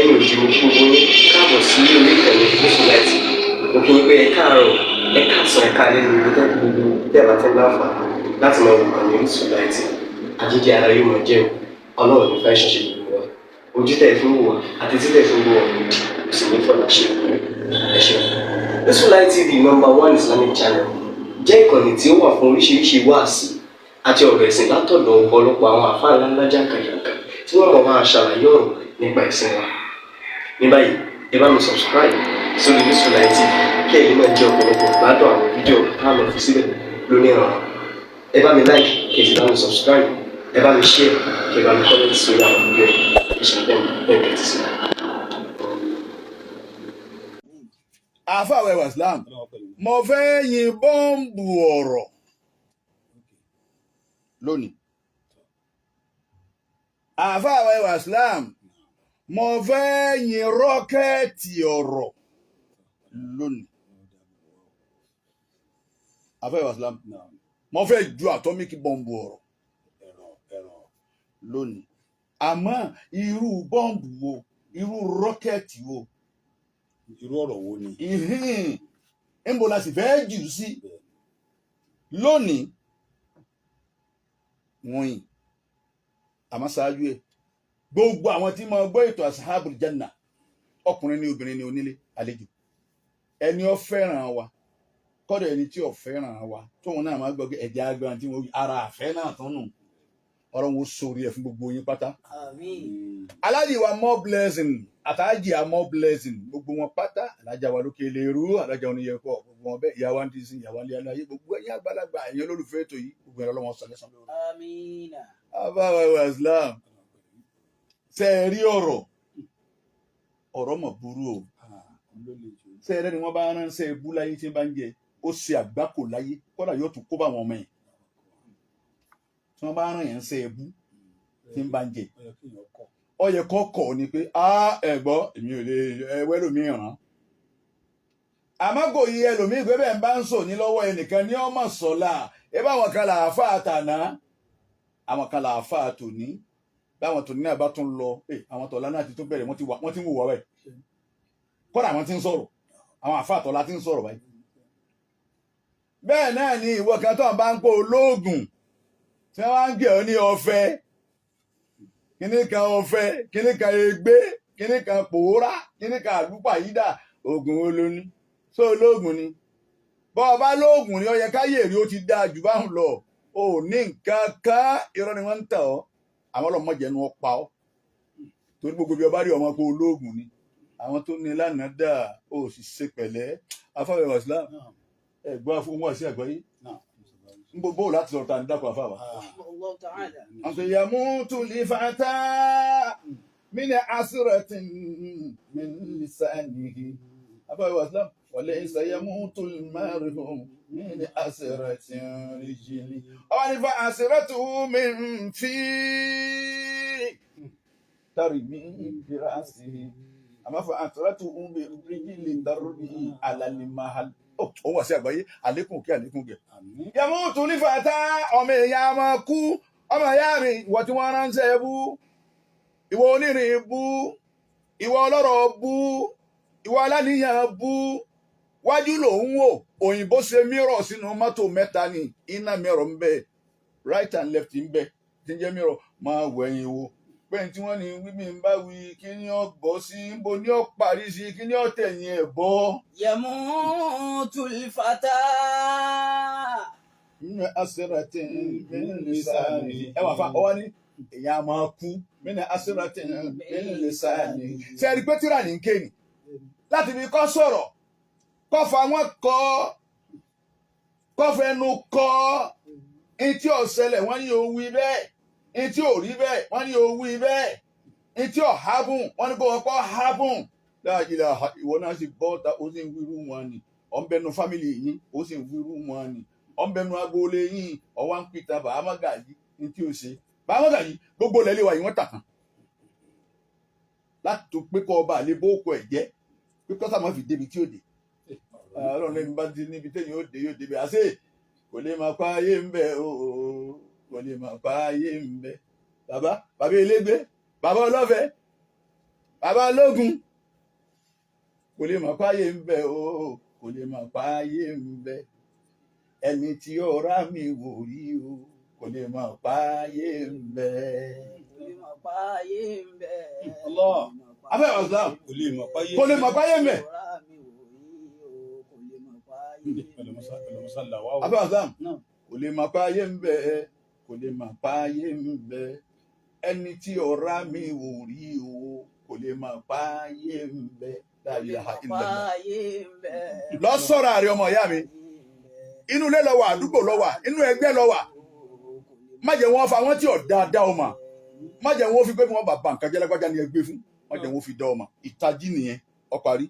Lẹ́yìn òdì, mo kí gbogbo yín káàbọ̀ sí orí ìkànnì Orísun Light. Mo kí yín pé ẹ káàárọ̀, ẹ káàsán, ẹ káalẹ́ ní gbogbo gbogbo tẹ́ ẹ bá ti ń láǹfààní láti máa wò ìkànnì Orísun Light. Àjíjẹ ara yóò máa jẹun. Ọlọ́run ní fẹ́ ṣẹṣẹ gbogbo wa. Ojú tẹ̀ fún wò wá àti títẹ̀ fún wò wá òdì kò sì ní fọlá ṣe. Ẹ ṣeun. Orísun Light TV, number one Islamic channel, jẹ́ ìkànnì tí ó wà fún oríṣiríṣi wáàsí àti ọ̀rọ̀ ẹ̀sìn látọ̀dọ̀ ọ̀pọ̀lọpọ̀ àwọn àfáà ńláńlá jàǹkàjàǹkà tí wọ́n mọ̀ máa ṣàlàyé ọ̀rọ̀ nípa ẹ̀sìn wa. Ní báyìí, ẹ bá mi subscribe sórí Orísun Light TV kí ẹ̀yin náà jẹ́ ọ̀pọ̀lọpọ̀ gbádùn àwọn fídíò tá a lọ fi síbẹ̀ lónìí ọ̀rọ̀. Ẹ bá mi like, kí ẹ sì bá mi subscribe, ẹ bá mi share, kí ẹ bá mi comment sórí àwọn fídíò yìí. Ẹ ṣe bẹ́ẹ̀ bẹ́ẹ̀ tẹ́tí sí i. Àáfàá wa Islam, mo fẹ́ yin bọ́ǹbù ọ̀rọ̀ lónìí. Àáfàá wa Islam, mo fẹ́ yin rọ́kẹ́ẹ̀tì ọ̀rọ̀ lónìí. Àáfàá wa Islam, mo fẹ́ ju atomic bọ́ǹbù ọ̀rọ̀ lónìí. Àmọ́ irú bọ́ǹbù wo, irú rọ́kẹ́ẹ̀tì wo, Irú ọ̀rọ̀ wo ni? Ìhìn ńbo la sì fẹ́ jù sí lónìí wọ̀nyí? Àmọ́ ṣáájú ẹ̀, gbogbo àwọn tí máa gbọ́ ètò Ashabul Janna, ọkùnrin ní, obìnrin ní, onílé, àlejò, ẹni ó fẹ́ràn wa, kọ́dọ̀ ẹni tí ò fẹ́ràn wa tóun náà máa gbọ́ pé ẹ̀jẹ̀ agbára tí wọ́n ara àfẹ́ náà tán nù, ọ̀rọ̀ wọn sórí ẹ̀ fún gbogbo yín pátá. Àmín. Aláàjì wa More Blessing, àtàjì wa More Blessing, gbogbo wọn pátá, alájà wa lókè lérú, alájà oníyẹkọ, gbogbo wọn bẹ́ẹ̀, ìyá wa ń dín, ìyá wa ń lé aláyé, gbogbo ẹ̀yin àgbàlagbà, ẹ̀yin olólùfẹ́ ètò yìí, gbogbo ẹ̀rọ lọ́wọ́ sọlẹ́sàn lórí. Àmín. Abáwa wa Islam, ṣe é rí ọ̀rọ̀? Ọ̀rọ̀ mọ̀ burú o. Ṣe é rẹ́ni wọ́n bá ránṣẹ́ ebú láyé tí ń bá ń jẹ, ó ṣe àgbákò láyé, kódà yóò tún kó bá àwọn ọmọ yẹn. Tí wọ́n bá rán yẹn ṣe ebú tí ń bá ń jẹ, ó yẹ kó kọ̀ ni pé a ẹ gbọ́, èmi ò lè ẹwẹ́ lómi ràn. Àmọ́ kò yí ẹlòmíì pé bẹ́ẹ̀ ń bá ń sọ ní lọ́wọ́ ẹnìkan ní ọmọ sọ̀la ẹ bá àwọn kan là á fà àtàná, àwọn kan là á fà tòní. Báwọn tòní náà bá tún lọ, àwọn tọ̀lá náà ti tún bẹ̀rẹ̀, wọ́n ti wà, wọ́n ti ń wò wá báyìí. Kódà àwọn ti ń sọ̀rọ̀, àwọn àfa àtọ̀lá ti ń sọ̀rọ̀ báyìí. Bẹ́ẹ̀ náà ni ìwọ kan tó ń bá ń pò olóògùn tí wọ́n á ń gbé ọ ní ọ̀fẹ́, kíní kan ọ̀fẹ́, kíní kan ègbé, kíní kan pòórá, kíní kan àlùpàyídà. Oògùn wo ló ní? Sọ olóògùn ni? Bọ́ ọ bá lóògùn ni, ó yẹ káyè rí ó ti dáa jù báhùn lọ. Ò ní nǹkan kan, irọ́ ni wọ́n ń tàn ọ́. Àwọn ọlọ́mọdé ẹnu ọ pa ọ́, torí gbogbo bí ọba rí ọmọ pé olóògùn ni àwọn tó ní lánàá dà, ó sì ṣe pẹ̀lẹ́. Afáwẹ̀ wàsílà, ẹ̀gbọ́n fún wọn sí àgbáyé ń bó bóòlù láti sọ̀rọ̀ ta ní dákọ̀ àfáwà. Allahu ta'ala. Àti yamutu li fata min asratin min lisanihi. Afáwẹ̀ wàsílà, walaysa yamutu al-mar'u min asratin rijli. Ọwọ́ ní fa asratu min fi tarmi bi ra'sihi. Àmọ́ fa asratu bi rijli darbi ala al-mahal. Ó wà sí àgbáyé, àlékún kí àlékún gẹ̀. Yamutu li fata, ọmọ èèyàn máa kú. Ọmọ ìyá mi, ìwọ tí wọ́n ránṣẹ́ bú, ìwọ onírin bú, ìwọ ọlọ́rọ̀ bú, ìwọ aláníyàn bú, wájú lòún wò. Òyìnbó ṣe mirror sínú mọ́tò mẹ́ta ni, iná mirror ń bẹ, right and left ń bẹ, tí ń jẹ́ mirror. Máa wẹ̀yìn wò pé ní tí wọ́n ní wí mi ń bá wí, kí ni ó bọ́ sí, ń bo ní ó parí sí, kí ni ó tẹ̀yìn ẹ̀ bọ́. Yamutu al-fata. Nínú asiratin min lisani. Ẹ wà fa ọwọ́ ní èèyàn máa kú min asiratin min lisani. Ṣe é rí pé tíra ní kéènì láti fi kọ́ sọ̀rọ̀, kọ́ fa wọn kọ́, kọ́ fẹnu kọ́ etí ọ̀sẹ̀lẹ̀, wọ́n ní o wí bẹ́ẹ̀, etí ò rí bẹ́ẹ̀, wọ́n ní o wí bẹ́ẹ̀, etí ò hábùn, wọ́n ní kó wọ́n kọ́ hábùn. Láàyè ìwọ náà sì bọ́ ta, ó sì ń wíru wọn ni. Ọ̀ ń bẹnu fámìlì yín, ó sì ń wíru wọn ni. Ọ̀ ń bẹnu agboolé yín, ọwọ́ ń pìtà bàámọ́gà yìí ní tí ó ṣe bàámọ́gà yìí. Gbogbo lẹ́lẹ́ wa yìí wọ́n tà tán láti tó pé kọ́ ọba àlè bóòkọ ẹ̀ jẹ́ pé kọ́sà má fi débi tí ó dé. Ọlọ́run lẹ́nu bá ti níbi téèyàn ó dé, yóò débi àṣẹ kò lè máa pa ayé ń bẹ ooo, kò lè máa pa ayé ń bẹ. Bàbá bàbá elégbé, bàbá ọlọ́fẹ́. Bàbá ológun kò lè mọ̀ páyé ń bẹ o, kò lè mọ̀ páyé ń bẹ. Ẹni tí ó rá mi wò rí o, kò lè mọ̀ páyé ń bẹ. Kò lè mọ̀ páyé ń bẹ. Allah. Afẹ́ Islam Kò lè mọ̀ páyé. kò lè mọ̀ páyé ń bẹ. Ọ̀rá mi wò rí o, kò lè mọ̀ páyé ń bẹ. Ọlọmọsá là wá o. Afẹ́ Islam Náà. kò lè mọ̀ páyé ń bẹ, kò lè mọ̀ páyé ń bẹ. Ẹni tí ó rá mi wò rí o, kò lè mọ̀ páyé ń bẹ. La Kò lè ilaha mọ̀ illallah. páyé ń bẹ. Lọ sọ̀rọ̀ àrẹ ọmọ ìyá mi, inú ilé lọ wà, àdúgbò lọ wà, inú ẹgbẹ́ lọ wà, má jẹ́ wọ́n fa wọ́n tí ò dáadáa ọmọ, má jẹ́ wọ́n fi pé wọ́n bàbá nǹkan jẹ́ lágbájá ni ẹ gbé fún, má jẹ́ wọ́n fi dá ọmọ. Ìtají nìyẹn, ó parí.